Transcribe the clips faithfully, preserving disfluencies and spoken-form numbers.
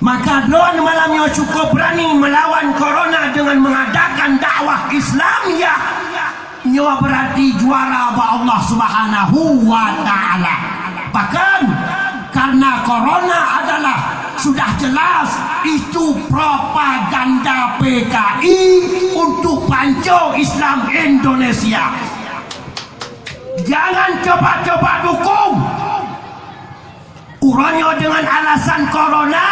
Maka droeneuh malam nyoe cukup berani melawan corona dengan mengadakan dakwah Islamiyah. Nyoe berarti juara bak Allah Subhanahu wa Ta'ala. Bahkan karena corona adalah sudah jelas itu propaganda P K I untuk pancô Islam Indonesia. Jangan coba-coba dukung. Uroe nyoe dengan alasan corona,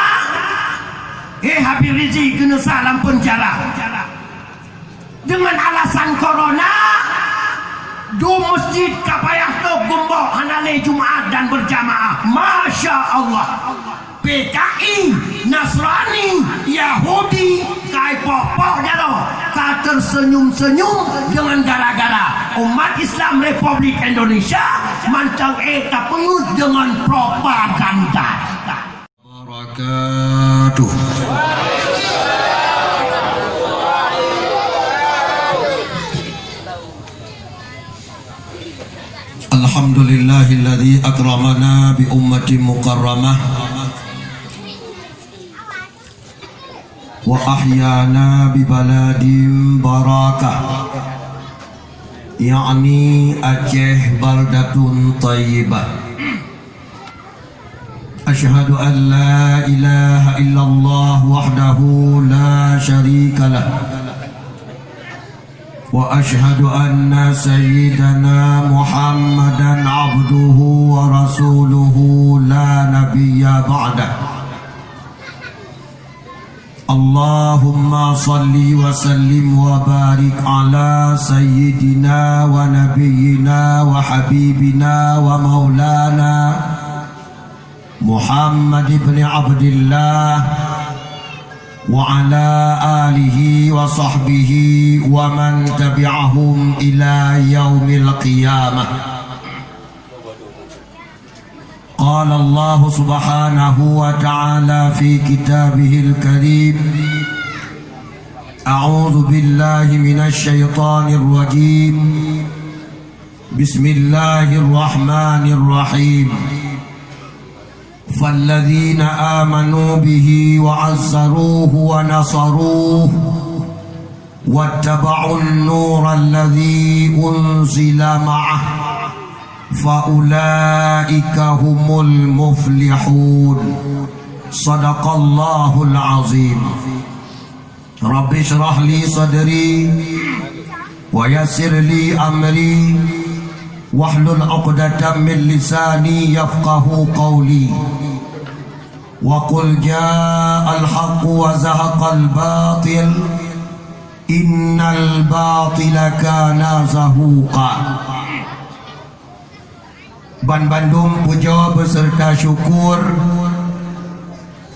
eh, Habib Rizik geuneusa lam peunjara. Dengan alasan corona, dum masjid ka payah tôb geumbok hana lé Jumat dan berjamaah. Masya Allah. P K I, Nasrani, Yahudi, ka ipoh-poh jaroe, ka tersenyum-senyum dengan gara-gara umat Islam Republik Indonesia mantong ék tapeungeut dengan propaganda. Wabarakatuh. Alhamdulillahilladzi akramana bi ummatin mukarramah wa ahyana bi baladin barakah, yakni Aceh baldatun thayyibah. Asyhadu an la ilaha illallah wahdahu la syarikalah. Wa asyhadu anna sayyidana Muhammadan abduhu wa rasuluhu la nabiyya ba'dah. Allahumma salli wa sallim wa barik ala sayyidina wa nabiyyina wa habibina wa maulana Muhammad ibn Abdillah wa ala alihi wa sahbihi wa man tabi'ahum ila yaumil qiyamah. Qala Allahu subhanahu wa ta'ala fi kitabihil karim, a'udzu billahi minasy syaithanir rajim. Bismillahirrahmanirrahim. Falladzina amanu bihi wa azzaruhu wa nasaruhu wattaba'un nural ladzi unzila ma'ah fa ulaika humul muflihun. Sadaqallahul azim. Rabbi shrah li sadri wa yassir li amri wahlul 'uqdatam min lisani yafqahu qawli. Wa qul ja'al haqqu wa zahaqal batil, innal batila kana zahuqa. Banbandum pujoe beuseureuta syukur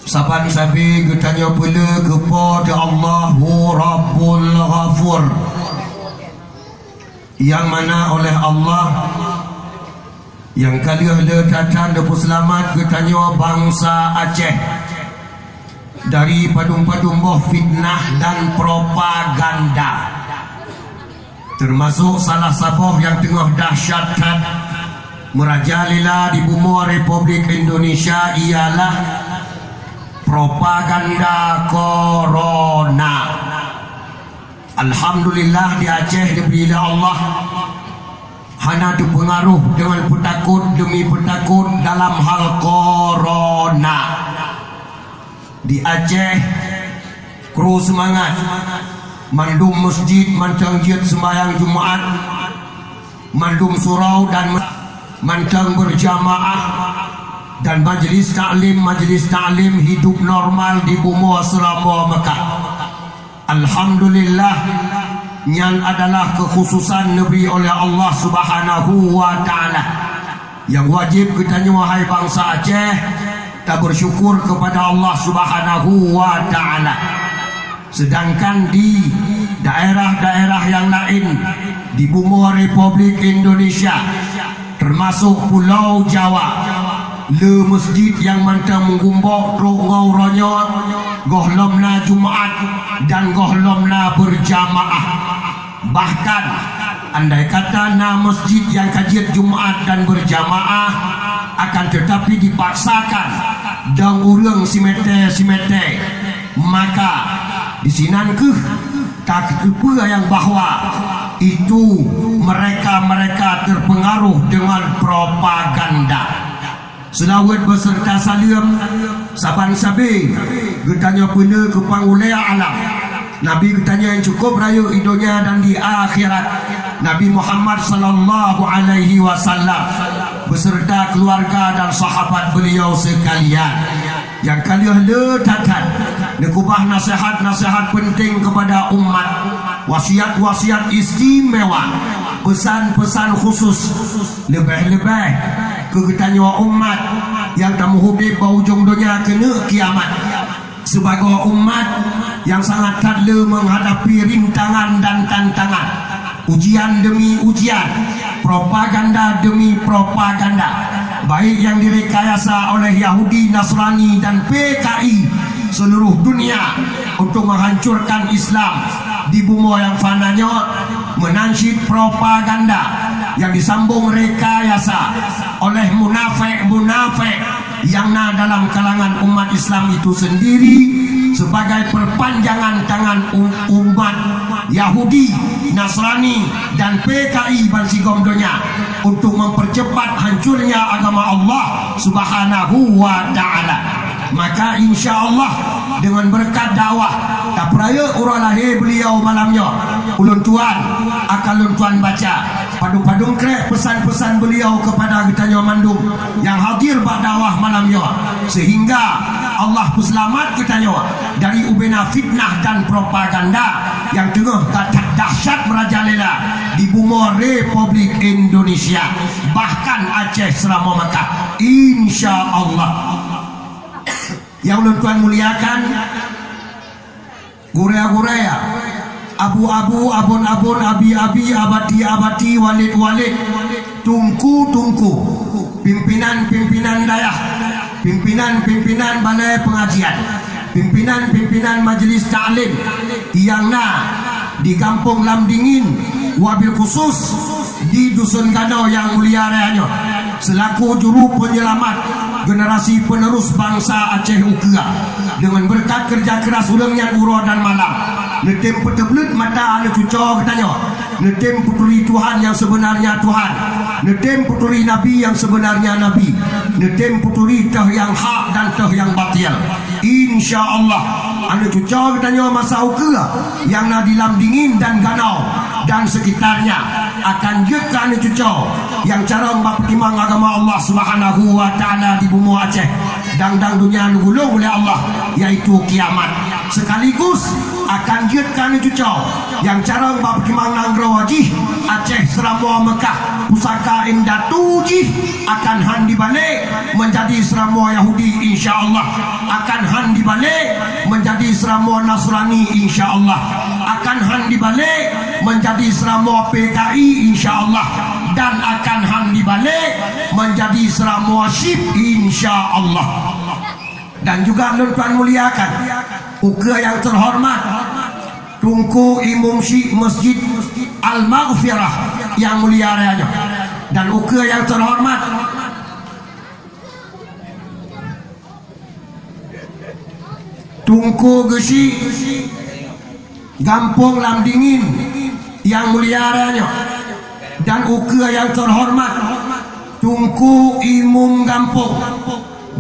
saban sabe geutanyoe peuleueh keu Po teu Allah, hu Rabbul Ghafur, nyang mana oleh Allah nyang ka lheueh le that-that neupeuseulamat geutanyoe bansa Aceh dari padum-padum boh fitnah dan propaganda. Teumasok salah saboh nyang teungoh dahsyat that meurajalela di bumoe Republik Indonesia ialah propaganda corona. Alhamdulillah, di Aceh dibri lé Allah hana teupeungaruh deungon peutakot demi peutakot dalam hal corona. Di Aceh, kru seumangat, mandum masjid mantong jeuet seumbahyang Jumat, mandum surau dan me-, mantong beujamaah, dan majlis taklim, majlis taklim hidup normal di bumoe Seuramoe Meukah. Alhamdulillah, nyan adalah keukhususan neubri oleh Allah Subhanahu wa Ta'ala. Nyang wajéb geutanyoe, hai bansa Aceh, tabeursyukur keupada Allah Subhanahu wa Ta'ala. Seudangkan di daerah-daerah nyang laén di bumoe Republik Indonesia, teumasok Pulo Jawa, le masjid nyang mantong meugumbok trok ngon uroe nyoe, gohlom na Jumat dan gohlom na beurjamaah. Bahkan, andai kata na masjid nyang ka jeuet Jumat dan beurjamaah, akan teutapi dipaksakan dan ureuëng simetée-simetée, maka disinan kheueh ka keupeu nyang bahwa itu mereka-mereka terpengaruh dengan propaganda. Seulaweuet beserta saleuem saban sabe geutanyoe peue keu Pangulée Alam. Nabi geutanyoe nyang cukup rayeuk di donya dan di akhirat, Nabi Muhammad sallallahu alaihi wasallam, beserta keluarga dan sahabat beliau sekalian. Nyang ka lheueh le that-that neukeubah nasihat-nasihat penting kepada umat, wasiat-wasiat istimewa, pesan-pesan khusus, leubeh-leubeh keu geutanyoe umat nyang tameuhudép bak ujong donya keuneuk kiamat. Sibagoe umat nyang sangat that le menghadapi rintangan dan tantangan, ujian demi ujian, propaganda demi propaganda, baik yang direkayasa oleh Yahudi, Nasrani, dan P K I seluruh dunia untuk menghancurkan Islam di bumoe nyang fana nyoe, meunan cit propaganda nyang disambong rekayasa oleh munafék-munafék nyang na dalam kalangan umat Islam itu sendiri sebagai perpanjangan tangan u-, umat Yahudi, Nasrani, dan P K I bansigom donya untuk mempercepat hancurnya agama Allah Subhanahu wa Ta'ala. Maka insya Allah dengan berkat dakwah tapeurayeuk uroe lahé beliau malam nyoe, ulôn tuan akan lôn tuan baca padum-padum krék pesan-pesan beliau kepada geutanyoe mandum nyang hadir bak dakwah malam nyoe, sehingga Allah peuseulamat geutanyoe dari ubena fitnah dan propaganda nyang teungoh ka that dahsyat merajalela di bumoe Republik Indonesia, bahkan Aceh Seuramoe Mekah. Insya Allah. Nyang ulôn tuan muliakan, gurée-gurée, abu-abu, abon-abon, abi-abi, abati-abati, walid-walid, tungku-tungku, pimpinan-pimpinan dayah, pimpinan-pimpinan balai pengajian, pimpinan-pimpinan majlis taklim nyang na di Gampông Lam Dingin, wabil khusus di Dusun Ganau nyang mulia raya nyoe, selaku juru penyelamat generasi penerus bansa Aceh ukeue. Dengan berkat kerja keras ureuëng nyan uroe dan malam, neutem peuteubleuet mata aneuk cucoe geutanyoe, neutem peuturi Tuhan nyang sebenarnya Tuhan, neutem peuturi Nabi nyang sebenarnya Nabi, neutem peuturi teuh nyang hak dan teuh nyang batil. Insya Allah, aneuk cucoe geutanyoe masa ukeue nyang na di Lam Dingin dan Ganau dan sekitarnya akan jeuet keu aneuk cucoe nyang carông bak peutimang agama Allah Subhanahu wa Ta'ala di bumoe Aceh dan, dan donya neugulong ulée Allah, yaitu kiamat. Sekaligus akan jeuet keu aneuk cucoe nyang carông bak peutimang nanggroe jih Aceh Seuramoe Mekah, pusaka indatu jih akan han dibalek menjadi Seuramoe Yahudi, insya Allah. Akan han dibalek menjadi Seuramoe Nasrani, insya Allah. Akan han dibalek menjadi Seuramoe P K I, insya Allah. Dan akan han dibalek menjadi Seuramoe chip, insya Allah. Dan juga lôn tuan muliakan, ukeue nyang terhormat, Tungku Imum Chik Masjid Al-Maghfirah nyang mulia raya nyoe. Dan ukeue nyang terhormat, Tungku Geuchik Gampông Lam Dingin nyang mulia raya nyoe. Dan ukeue nyang terhormat, Tungku Imum Gampông,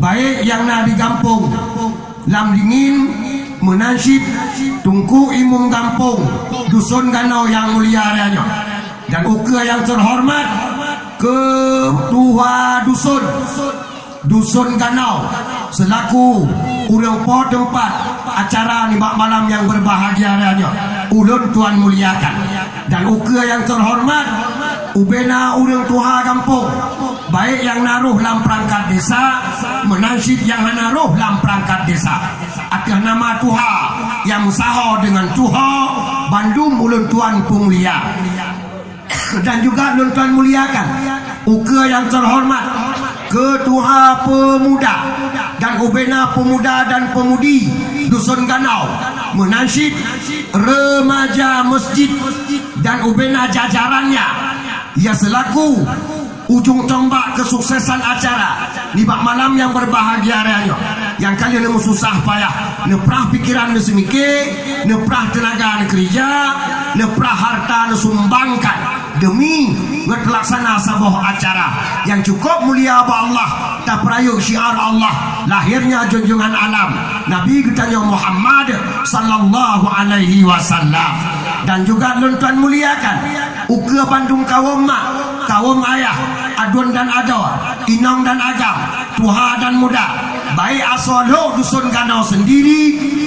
baik nyang na di Gampông Lam Dingin, meunan cit Tungku Imum Gampông Dusun Ganau nyang mulia raya nyoe. Dan ukeue nyang terhormat, keutua dusun Dusun Ganau, selaku ureuëng po teumpat acara nibak malam nyang berbahagia raya nyoe, ulôn tuan muliakan. Dan ukeue nyang terhormat, ubena ureuëng tuha gampông, baik nyang na rôh lam perangkat desa, meunan cit nyang hana rôh lam perangkat desa. Ateueh nama tuha nyang meusaho deungon tuho, bandum ulôn tuan peumulia. Dan juga lôn tuan muliakan, ukeue nyang terhormat, keutua peumuda dan ubena peumuda dan peumudi Dusun Ganau, meunan cit remaja masjid dan ubena jajarannya, ya selaku ujong tombak kesuksesan acara nibak malam nyang berbahagia raya nyoe. Nyang ka lheueh neumeususah payah, neuprah pikeran neuseumiké, neuprah teunaga neukeurija, neuprah harta neusumbangkan demi neutalaksana saboh acara nyang cukôp mulia bak Allah, tapeurayeuk syiar Allah, lahirnya junjungan alam, Nabi geutanyoe Muhammad sallallahu alaihi wasallam. Dan juga lôn tuan muliakan ukeue bandum kawöm mak, kawöm ayah, aduen dan adoe, inong dan agam, tuha dan muda, baik asoe lhok dusun Ganoe seundiri,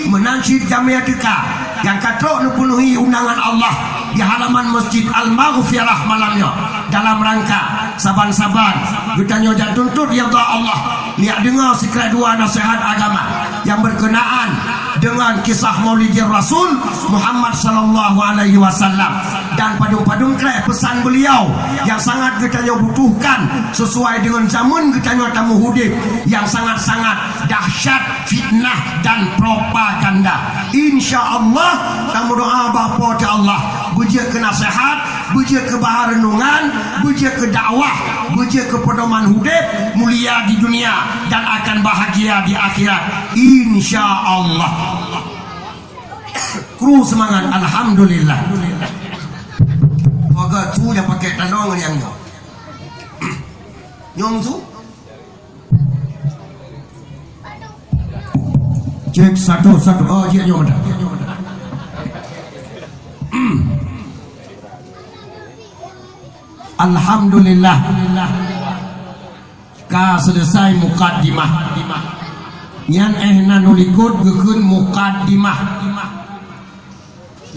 meunan cit jamé teuka nyang ka trok neupeunuhi undangan Allah di halaman Masjid Al-Maghfirah malam nyoe dalam rangka saban-saban geutanyoe jak tuntot ridha Allah, neujak deungoe sikrak dua naseuhat agama nyang berkenaan dengan kisah Maulidir Rasul Muhammad sallallahu alaihi wasallam dan padum-padum krek pesan beliau nyang sangat geutanyoe butuhkan sesuai dengan zaman geutanyoe tameuh udeb nyang sangat-sangat dahsyat fitnah dan propaganda. Insya Allah, tameudoa bak Po teu Allah beujeuet keu naseuhat, beujeuet keu bahan renungan, beujeuet keu dakwah, beujeuet keu peudoman udeb mulia di dunia dan akan bahagia di akhirat. Insya Allah. Kru seumangat, alhamdulillah. Paga tu nyang pakai tanong nyang nyoe. Nyong tu? Cek satu, satu. Oh, cek nyoe mantap. Alhamdulillah. Ka selesai mukaddimah. Nyan éh na u likot geukheun mukaddimah.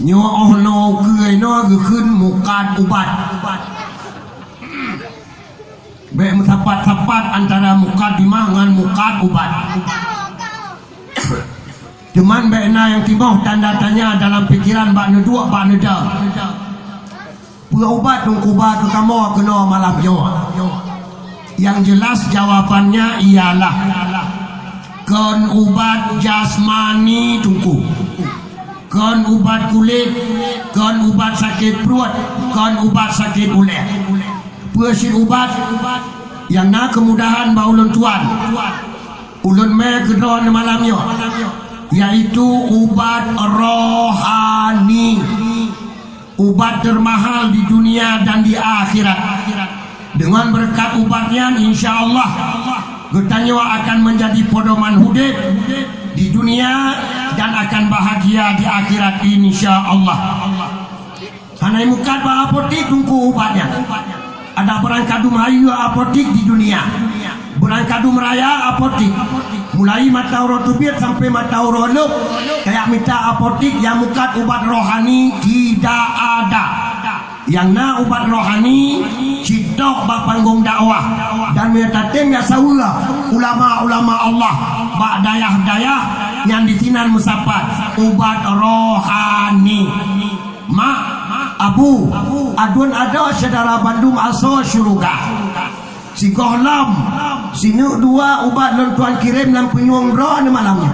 Nyoe óh noe keu inoe geukheun mukad ubat. Bék meusapat-sapat antara mukaddimah ngon mukad ubat. Cuman bék na nyang timoh tanda tanya dalam pikiran bak neuduek bak neudong. Peue ubat Teungku ba keu kamoe keunoe malam nyoe? Nyang jeulaih jawabannya ialah kon ubat jasmani Teungku, kon ubat kulét, kon ubat sakét pruet, kon ubat sakét ulée. Peue cit ubat nyang na keumudahan bak ulôn tuan? Ulôn mé keudroe neumalam nyoe, yaitu ubat rohani. Ubat termahal di dunia dan di akhirat. Dengan berkat ubat nyan, insya Allah, geutanyoe akan menjadi pedoman udeb di dunia dan akan bahagia di akhirat, insya Allah. Hana mukad bak apotik Teungku ubat nyan. Ada barangkadum hayeue apotik di dunia. Barangkadum raya apotik. Mulai mata uroe teubiet sampai mata uroe lhok, kayak mita apotik nyang mukad ubat rohani tidak ada. Nyang na ubat rohani cit bak panggong dakwah dan meunyo tatem nyang saweue ulama-ulama Allah bak dayah-dayah nyang disinan meusapat ubat rohani. Mak, Abu, aduen adoe syedara bandum asoe syeuruga. Sigohlom, sineuk dua ubat lôn tuan kirém lam peunyueng droeneuh malam nyoe,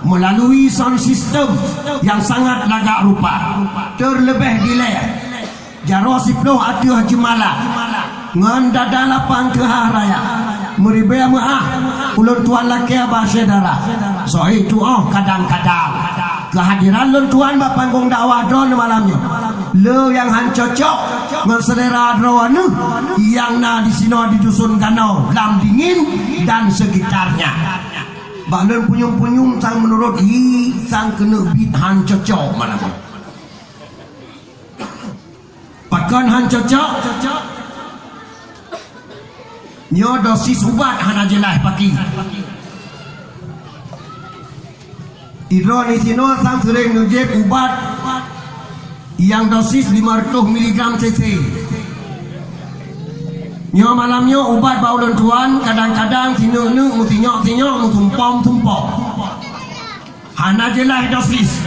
meulalu sound system nyang sangat lagak rupa, teuleubeh dilée jaroe siploh ateueh jeumala. Ngon dada lapang teuhah raya, meuribée meuáh ulôn tuan lakée bak syedara. Soe tuoh kadang-kadang keuhadiran lôn tuan bak panggong dakwah droeneuh malam nyoe le nyang han cocok ngon seulera droeneuh nyang na disinoe di Dusun Ganoe, Lam Dingin dan sekitarnya. Bak lôn punyueng-punyueng sang meunurot hi sang keuneuk biet han cocok malam nyoe. Pakon han cocok? Nyoe dosis ubat hana jeulaih paki. Idroe disinoe sang seuréng neujieb ubat nyang dosis lima reutôh miligram cc. Nyoe malam nyoe ubat bak ulôn tuan kadang-kadang sineuk-neuk, meusinyok-sinyok, meusumpom-sumpom. Hana jeulaih dosis.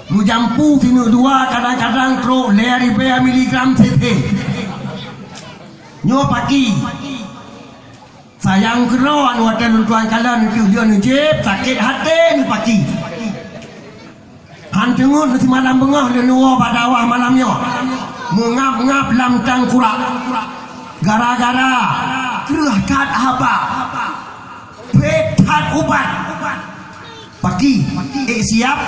Meujampu sineuk dua kadang-kadang trok lhée ribée miligram cc. Nyoe paki. Sayang keudroe anu watée lôn tuan kalon neuteuh lheueh neujieb sakét até neuh paki. Han teungeut neusimalam beungoh lheueh neuwoe bak dakwah malam nyoe. Meungab-ngab lam tangkurak. Gara-gara kreueh that haba. Phet That ubat. Paki, ék siap?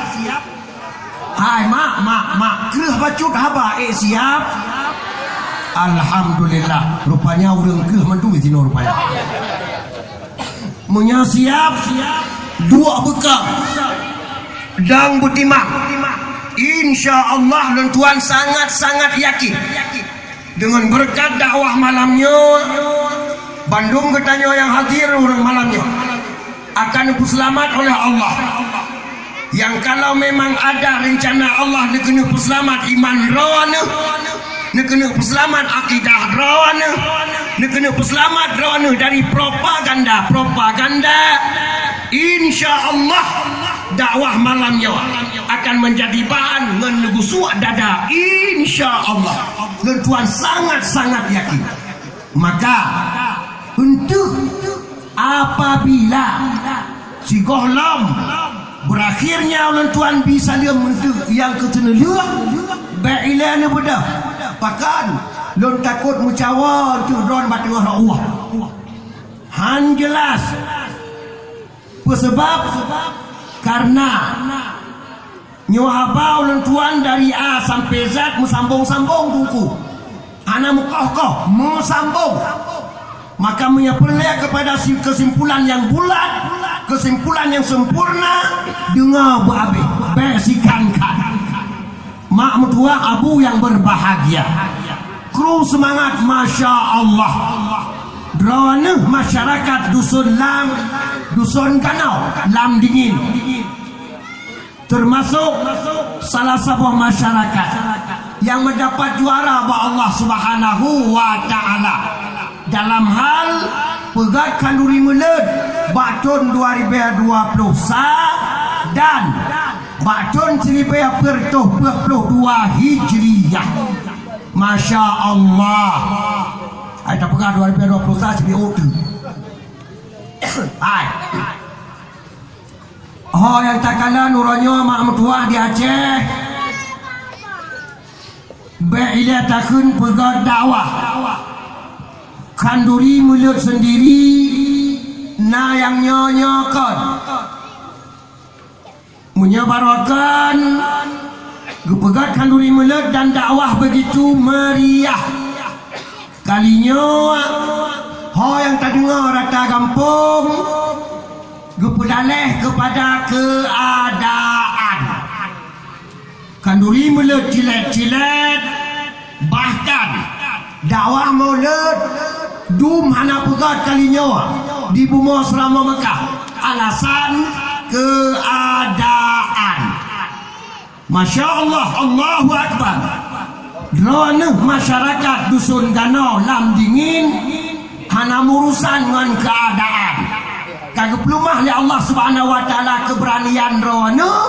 Hai, mak, mak, mak. Kreueh bacut haba, ék siap? Alhamdulillah. Rupanya ureuëng kreueh mandum di sinoe rupanya. Meunyoe siap, duek beukam. Dan beutimang. Insya Allah, lôn tuan sangat-sangat yakin. Deungon beureukat dakwah malam nyoe, bandum geutanyoe nyang hadir ureuëng malam nyoe akan neupeuseulamat oleh Allah. Nyang kalau memang ada rencana Allah neukeuneuk peuseulamat iman droeneuh, neukeuneuk peuseulamat akidah droeneuh, neukeuneuk peuseulamat droeneuh dari propaganda-propaganda, insya Allah, dakwah malam nyoe akan menjadi bahan ngon neugusuk dada, insya Allah. Lôn tuan sangat-sangat yakin. Maka, untuk apabila sigohlom berakhirnya ulôn tuan bi saleuem untuk nyang keuteuneuh lheueh, bék ilée neubeudôh. Bahkan, lôn takot meucawa untuk droen bak teungoh rot ueh. Han jeulaih. Peusabab, kareuna nyoe haba ulôn tuan dari A sampai Z meusambong-sambong Teungku. Hana meukoh-koh, meusambong. Maka meunyoe peureulée keupada si-, keusimpulan nyang bulat, keusimpulan nyang sempurna, deungoe beuhabéh, bék sikan-kan. Mak meutuwah abu nyang berbahagia. Kru seumangat, masya Allah. Droeneuh masyarakat dusun lam, dusun Ganau, Lam Dingin. Termasuk salah saboh masyarakat nyang meudapat juara bak Allah Subhanahu wa Ta'ala. Dalam hal peugét khanduri meuleuet bak thon dua ribèe dua ploh sa dan bak thon siribèe peuet reutôh peuet ploh dua Hijriah. Masya Allah. Hai tapeugah dua ribèe dua ploh sa sibeuet uteuen. Hai. Ho nyang takalon uroe nyoe mak meutuwah di Aceh. Bék ilée takheun peugét dakwah. Khanduri meuleuet seundiri na nyang nyoe-nyoe kon. Meunyoe baroe kon geupeugét khanduri meuleuet dan dakwah begitu meriah. Kali nyoe ho nyang tadeungoe rata gampông geupeudaleh keupada keuadaan. Khanduri meuleuet cilét-cilét, bahkan dakwah Maulud dum hana peugét kali nyoe di bumoe Seuramoe Meukah. Alasan keuadaan. Masya Allah, Allahu Akbar. Droeneuh masyarakat Dusun Ganoe Lam Dingin hana meurusan ngon keuadaan. Ka geupeuleumah lé Allah Subhanahu wa Taala keubeuranian droeneuh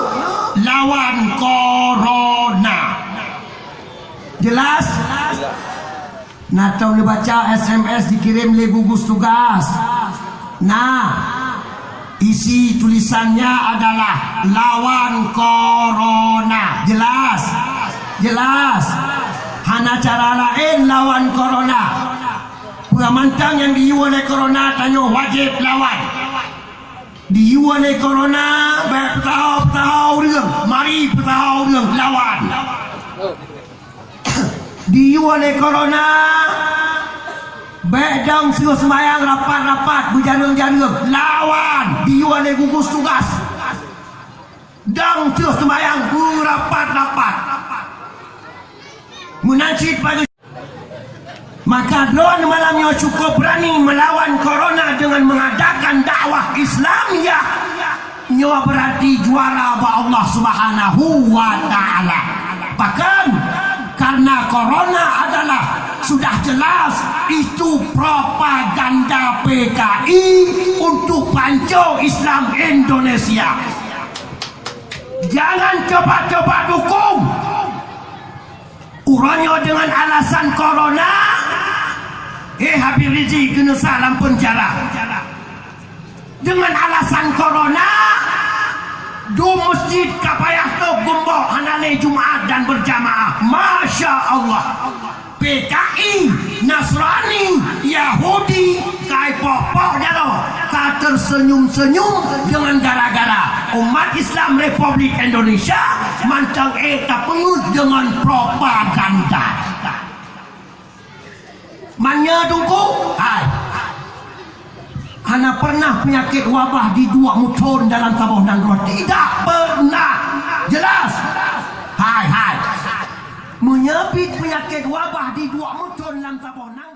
lawan korona. Jelas? Na tom neubaca S M S dikirém lé gugus tugas. Na, isi tulisannya adalah lawan korona. Jelas? Jelas. Hana cara laén lawan korona. Peue mantong nyang diyue lé korona tanyoe wajéb lawan. Diyue lé korona, bék peutaho-peutaho ureuëng, mari peutaho ureuëng lawan. Diyue lé korona, bék dong seumayang rapat-rapat beujareueng-jareueng, lawan. Diyue lé gugus tugas, dong seumayang beurapat-rapat. Meunan cit bagi Maka droeneuh malam nyoe cukup berani melawan korona dengan mengadakan dakwah Islamiyah. Nyoe berarti juara bak Allah Subhanahu wa Taala. Bahkan karena korona adalah sudah jelas itu propaganda P K I untuk panco Islam Indonesia. Jangan coba-coba dukung. Uroe nyoe deungon alasan korona, eh, Habib Rizik geuneusa lam peunjara. Deungon alasan korona, dum meuseujid ka payah tôb geumbok hana lé Jumat dan berjamaah. Masya Allah. P P K I, Nasrani, Yahudi, kai pok-pok jaroe, ka tersenyum-senyum dengan gara-gara umat Islam Republik Indonesia mantong ék tapeungeut dengan propaganda. Manya Teungku, hai. Hana pernah penyakit wabah diduek meuthon dalam saboh nanggroe. Tidak pernah. Jelas? Hai, hai. Meunyoe pih penyakit wabah diduek meuthon lam saboh nanggroe.